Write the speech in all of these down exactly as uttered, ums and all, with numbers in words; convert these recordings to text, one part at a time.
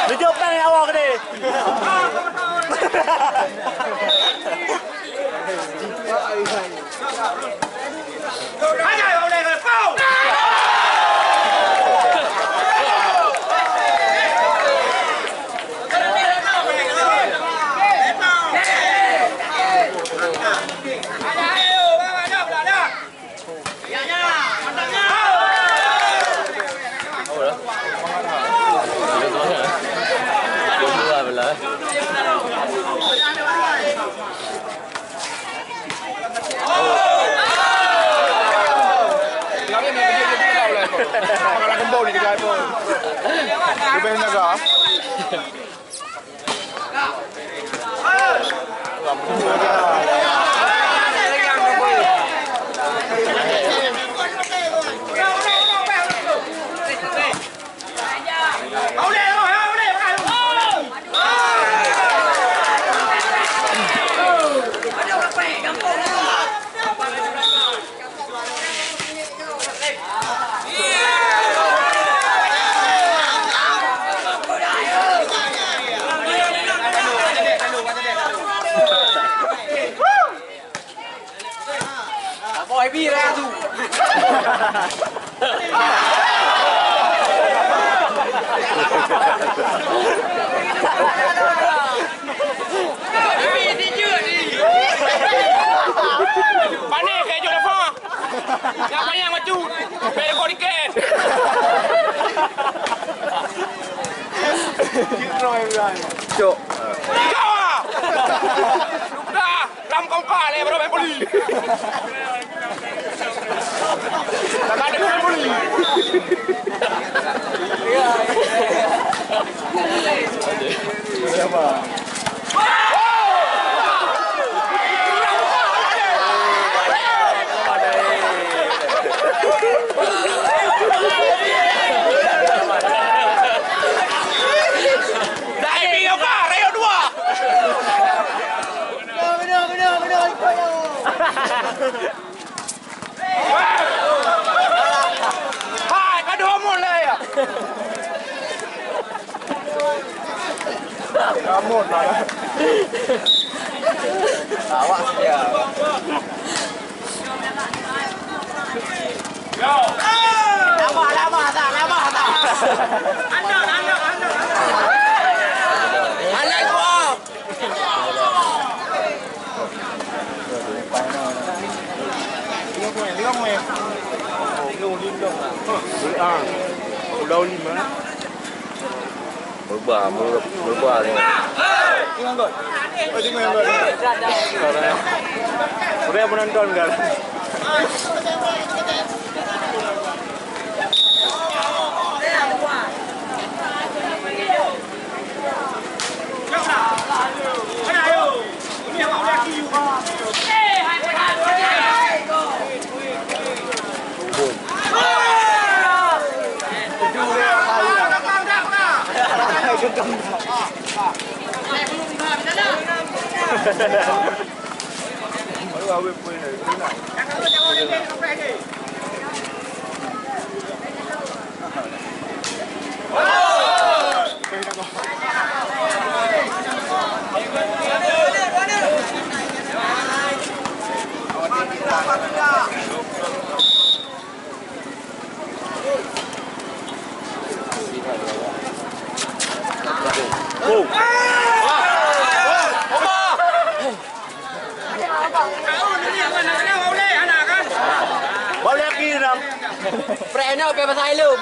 Tujuh pang ya Allah gede. Leubeh jaga. Boy, bi raya tu. Panéh keu jok dafa. Nyang panyang bacut. Bèk kau diket. Cok. Cok ah. Dah. Lam kongka lé baru main boli. Dah ada main boli. Dah ada yoga, rayo dua. Hai, ka dua mon lah ya. Kamu lah. Awak dia. Lama, lama, tak, lama, tak. Anak, anak, anak, anak. Anak gua. Ah, udah lima. Berubah, berubah, berubah ni. Udah menonton kan? Boleh kira. Preno pe pasai lom.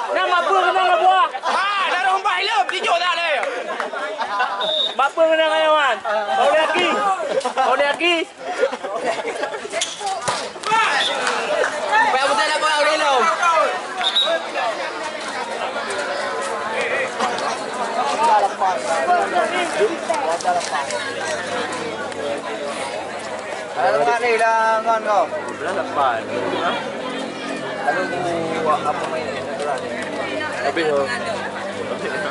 Nama peue keunong buah? Ha, dah rombah ileuem, tijuk dah lé. Bak peue keunong ayawan? Kau lihat ki. Kau lihat ki. Payah beutôi dah bola udah ileuem. Ada lemak ni dah ngon kau. Belah lapan. Lalu buat apa main? Habis tu. Habis tu.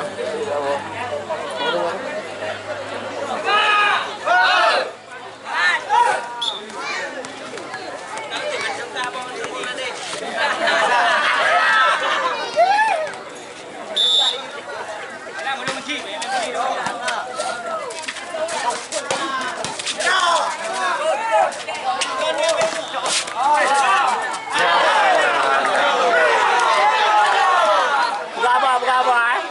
Berapa, berapa, eh?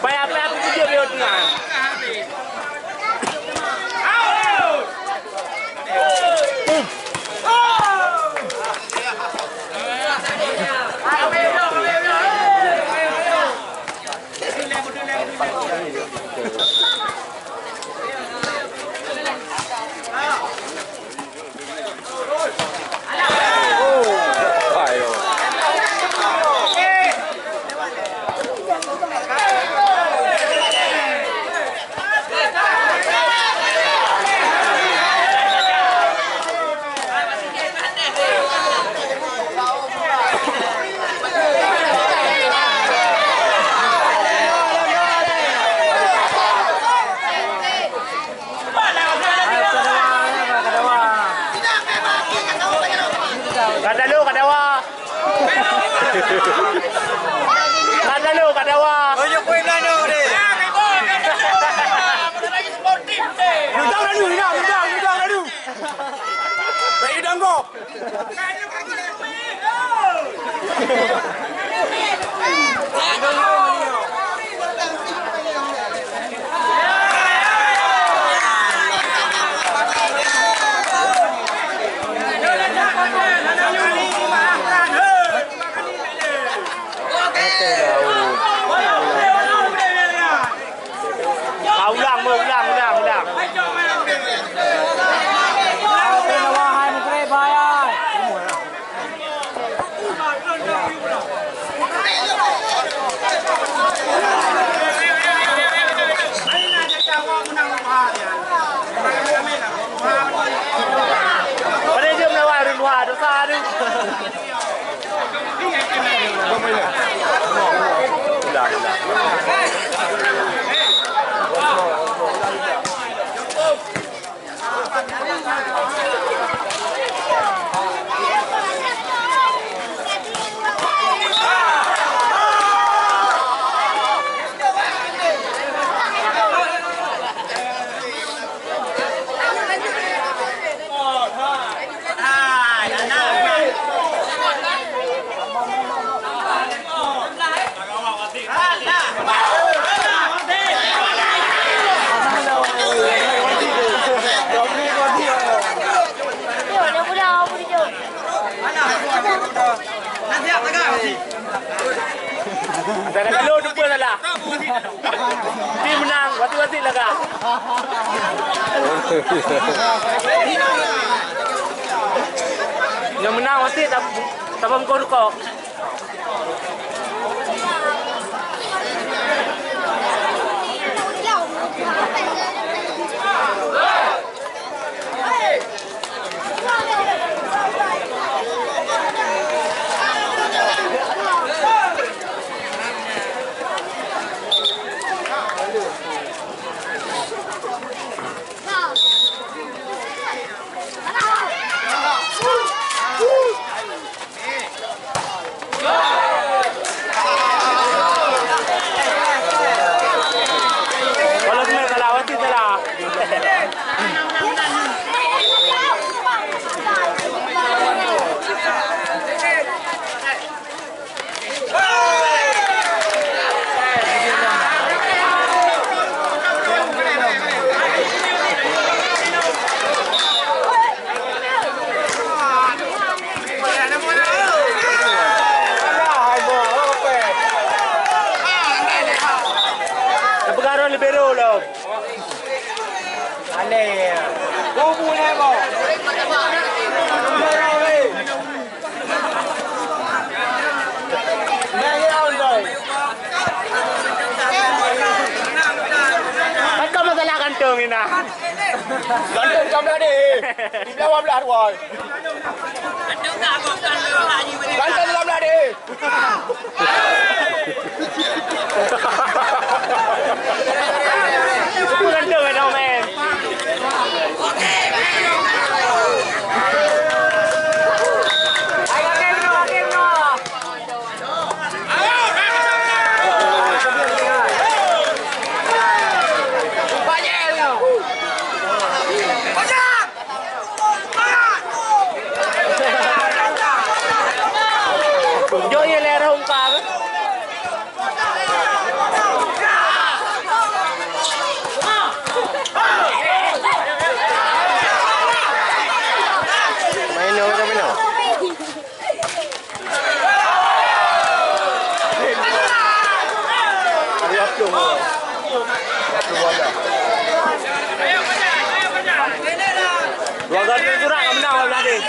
Payah-payah tu dia beliau tengah. Kadawa, kadawa. Kadawa, kadawa. Nudang lalu, nudang, nudang, nudang lalu. Baik, nudang go. Ah, ulang, ulang, ulang, ulang. Tim menang, wati-wati lagak. Nyang menang wati tab-, tabang kor kok. Kalau kena salah, pasti salah. Tapeugah droe libero lom. Aneh. Kubu lé boh. Kan kau masalah kantong ni nah. Kantong kau belah deh. Di bawah belah dua. Kantong dalam belah deh. Itu kantong ada main. Jok ye lé rhung ka. Main no, main no. Dua gol surat ka menang, Abdul Hakim.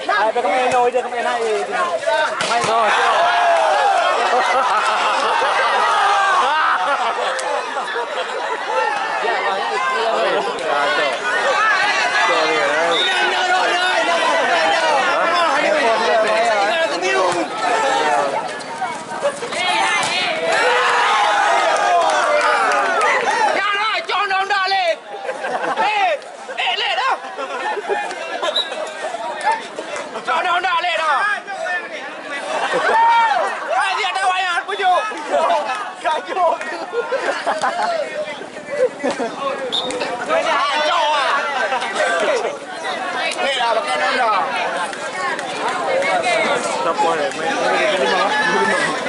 Hai, bèk keumain, no, ide keumain, hai. Main, no. Cok honda lé dah. Hai, dia ada wayang pujuk. Kajuk. Lé dah, pakai honda. Siapa ni? Main, main, main, main, main.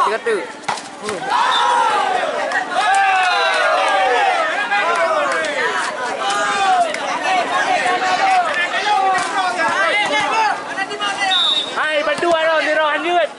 Kata-kata. Hai, bantu Aaron, Aaron, lanjut.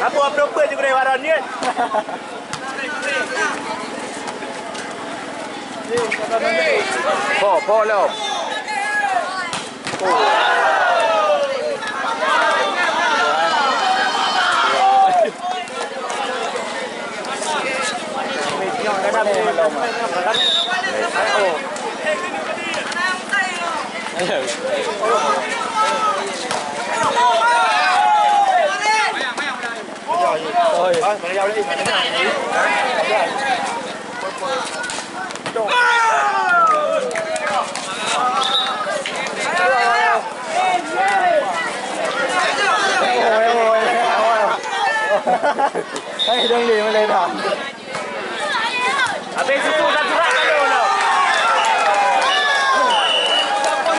Apa, apa, apa je boleh waran ni? Po, po lom. Hai dong ni, mana dah? Habis susu dan surat.